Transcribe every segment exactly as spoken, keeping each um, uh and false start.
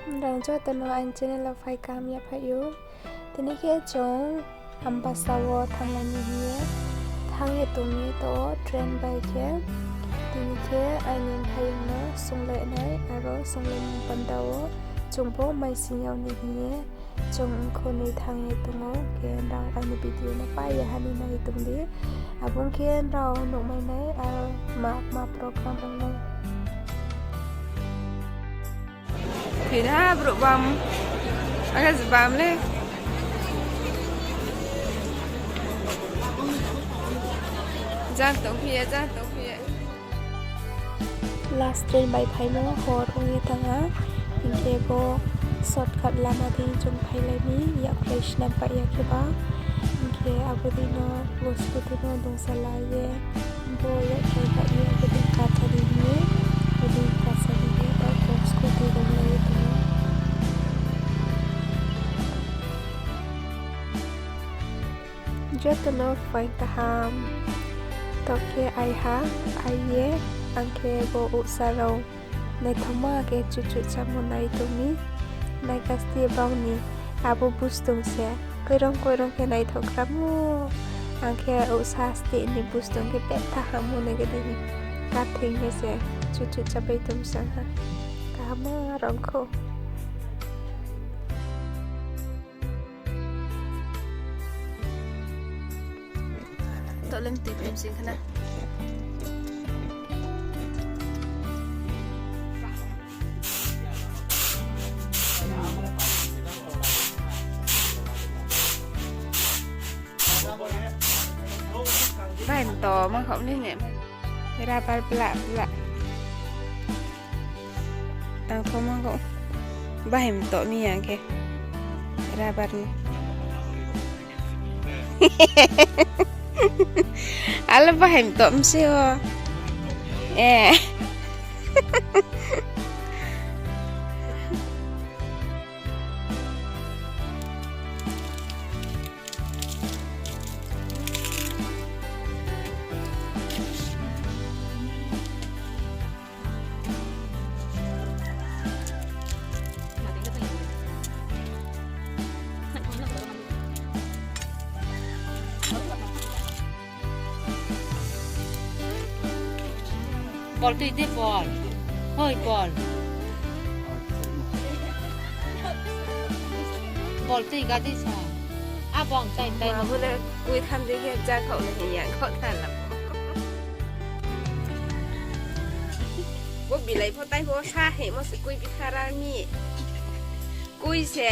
Nrao joto no aini channel wo phai kaham yaphaih ou. Tini khe chung Ambasa wo thannglai ni hing ye thanng ye tong mi to train bai khe. Tini khe aini mphaiyong no sunglai nai, aro sunglai ni panda wo chung pho maising yag ni hing ye chung mkhu ni thanng ye tong ou, khe nrao aini video no pai ye ha ni nai tong di. Abo ong khe nrao nuhmai nai, aro ma, ma program ong nai. Phira brouh bam. Aga je bam le. Jang tong phi ya, jang tong phi ya. Last train bai phaimo hor ong ye thanng ha. Hing khe bo shortcut lama dei chung phailai mi, yak phai snam pai ya khe ba. Hing khe abo dei no bo scooty no dungsa la ye, bo yak phai ba ye, abo dei kasa di hing ye, abo dei kasa di ye, taoh bo scooty runglai ye tong ou. Joto no phaing kaham. Taoh khe ai ha, ai ye, ang khe bo ousa rao naithaoma khe chuchu chámo nai tong mi. Nai kasti bang ni abo bustung se koirong koirong khe naithaoh kramo. Ang khe ousa steh ni bustung khe betha hamo nai khe dei ni. Kathing khe se chuchu chápai tong sang ha. Kaham rao kho. Toh lem tui phem sing khna. Bai mto ma khop ni ne. Rubber bla bla. Tang pho ma kho. Bahai mto mi ya khe. Rubber ni. Alo bahai mto mse o. Eh. Bol tui de bol. Hoi bol. Bol tui ga de sa. Abo ang tai tai. Abo le kui tham de khe ja khau le hing ya khau tha la. Bo bilai pho tai pho sa he mo se kui bi thara mi. Kui se.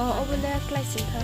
O, obo le klái sing kha.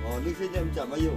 O, ni se jam jam ayo.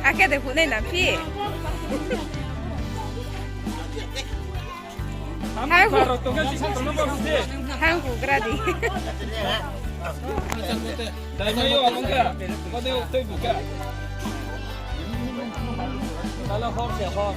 Ake de phu nai na phi. Hang ku. Hang ku gra di. Dai mai yo, abang ka. Ko de, tei bu ka. Dala hor se hor.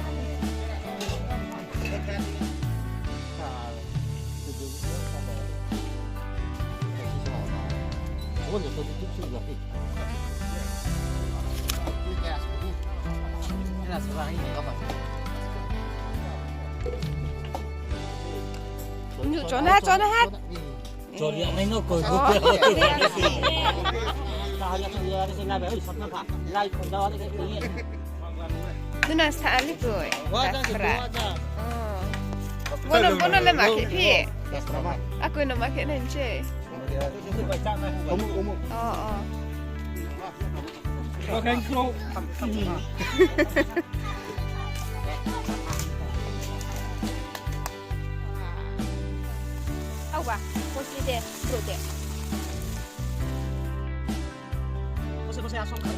Nung chona, chona ha. Chorya nai no ko. Oh, chorya nai. Nuna sa ali koi. Waja, waja. Oh. Bono, bono le ma khe phi. Akoi no ma khe nai se. Omo, omo. Oh, oh. Awa, kosi de, bro de. Kosi, kosi, asong kha.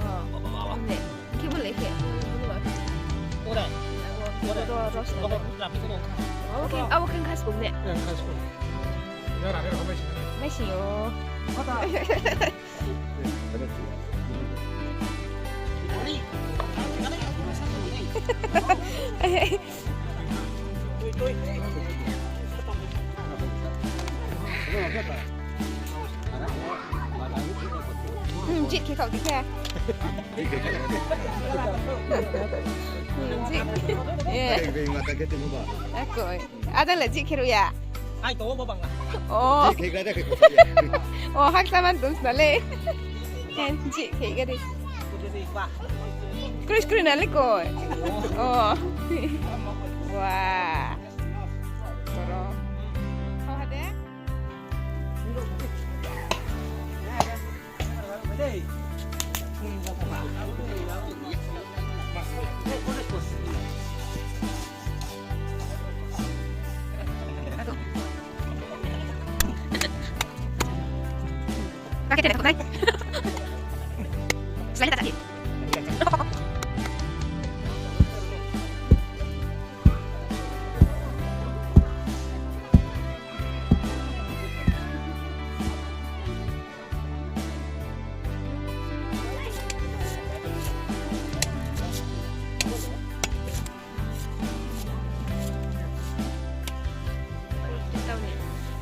Oh, ne. Ki bole khe. Ora. Ora. Ro, ro, ro. Abo khe, abo khe khas bung ne. Khas bung. Mai si yo. Hmm, jit khe kau di khe. Hmm, jit. Eh. Akoi. Ada le jit khe ru ya. Ai, to bo bang la. Oh. Jit khe ga da khe ko ya. Oh, hak saman dum sna le. Hen, jit khe ga di. Kris kris nali koi. Oh. Wah. Toro.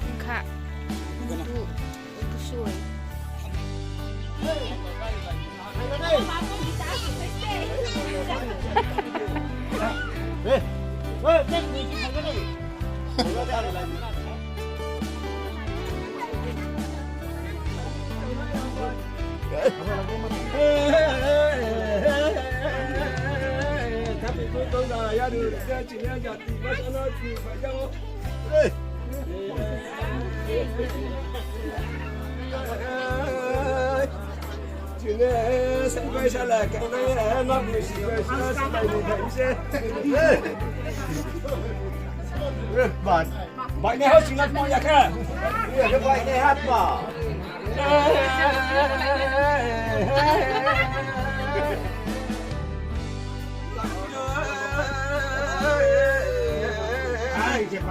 Wngkha. Ubu, ubu soi. Bai nai ho sing na tong ya khe. Bai nai ha tma.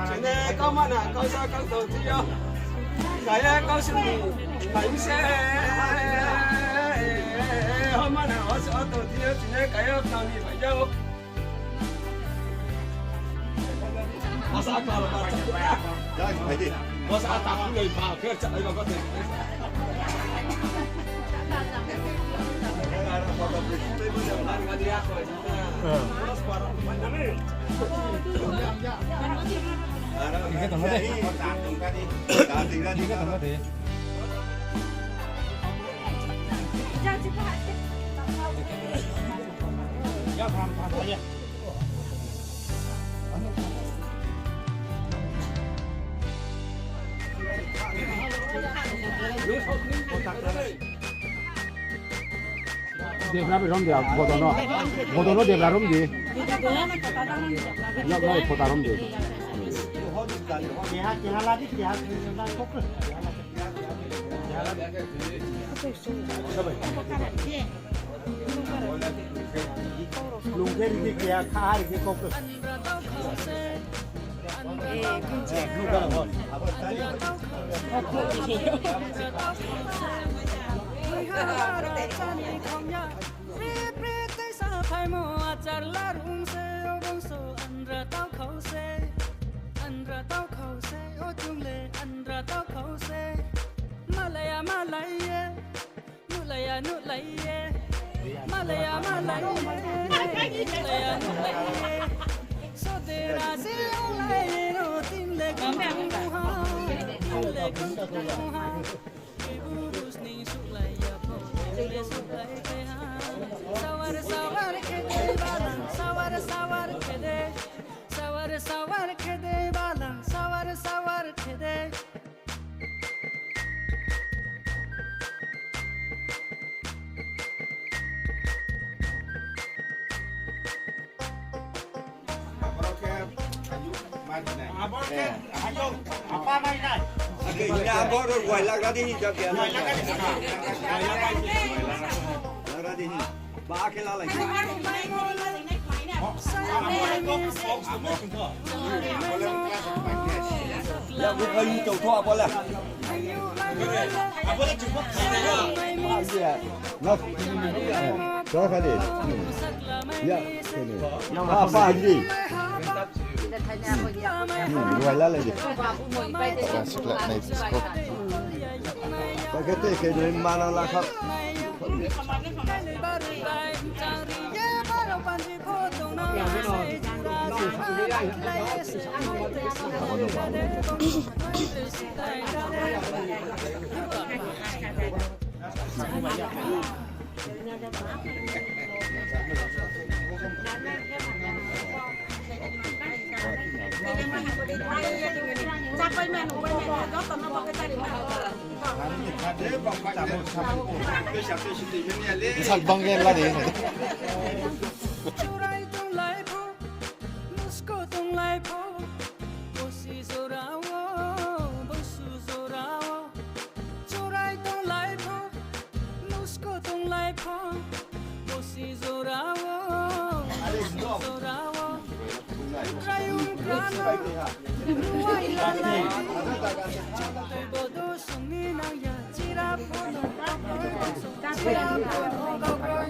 Chini kau mana kau sa kau tong thi yo. Kaya kau sini. Bai se. Ho mana ho sa tong thi yo. Chini kaya kau ni bai jao. Debra rom de, bodo no. Bodo no debra rom de. Yak no pota rom de. Lungkhe ridi khe, kha ridi kok. Pri pri tei sa phaimo achar larung se, o bungso andra tau khau se, andra tau khau se, o chung le andra tau khau se. Malaya malaya, nuhlaiya nuhlaiye, malaya malaiye, nuhlaiya nuhlaiye. Sodera se onglai ro, ting le kung kung ha, ting le kung kung ha. Ibu rusning suhlaiya pho, ting le suhlai khe ha. Sawar sawar khe de balang, sawar sawar khe de, sawar sawar khe de balang, sawar sawar khe de. Aboro khe, aboro khe, ayo, apa mai nai. Oke, ini aboro wai lagra di hin jab ya. Wai lagra di hin. Wai lagra di hin. Ba khe lalai. Ya, bu kai ni tong tho abo la. Abo la chung ba khai na. Ba ya. Na. Tho kha di. Ya, sini. Ba, ba di. Hmm, ruai lalai di. Ba sikla nai bisko. Ba khe te khe ni mana la kha. Sal bang le la de. Churai tonglai pho, nusko tonglai pho, bosi jora wo, bosu jora wo. Churai tonglai pho, nusko tonglai pho, bosi jora wo, bosu jora wo. Rayung krana, ruai lana, bodo sungni nang ya, chira pho no kakroi, chira pho no kakroi.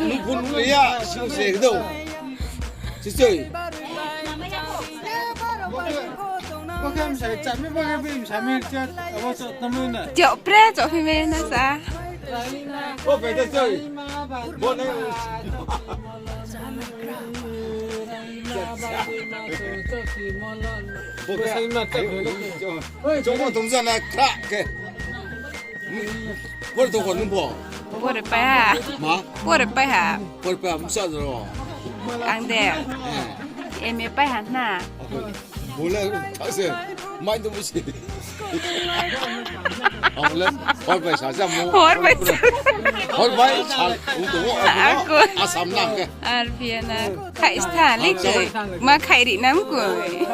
Nung phun ya, sing se do. Sisoi. Bo khe msai chami, bo khe bi msai mi chat, abo chot tamo na. Chok pre, chok phi me na sa. Bo pe de soi. Bo ne. Bo khe ma ta. Chomo tong ja na kra khe. Pore tong kho nung pho? Pore pai ha. Ma? Pore pai ha. Pore pai ha, bsa jora wo? Ang de. Eh. M A pai ha na. Bole, ta se, mai tong bisi. Ang le, hor bai sa sa mo. Hor bai sa. Hor bai sa, ung tong wo, ako. Asam nang khe. Ar phi ya na. Khai stha, le koi. Ma khai ri nam koi.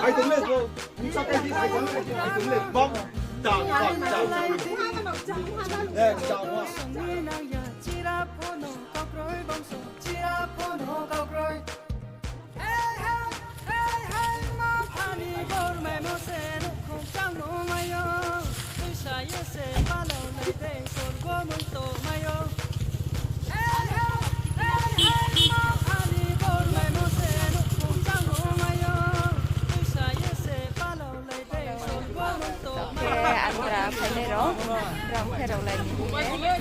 Ai tong le. Khe antra phainai rao, rao khe rao lai ni hing ye.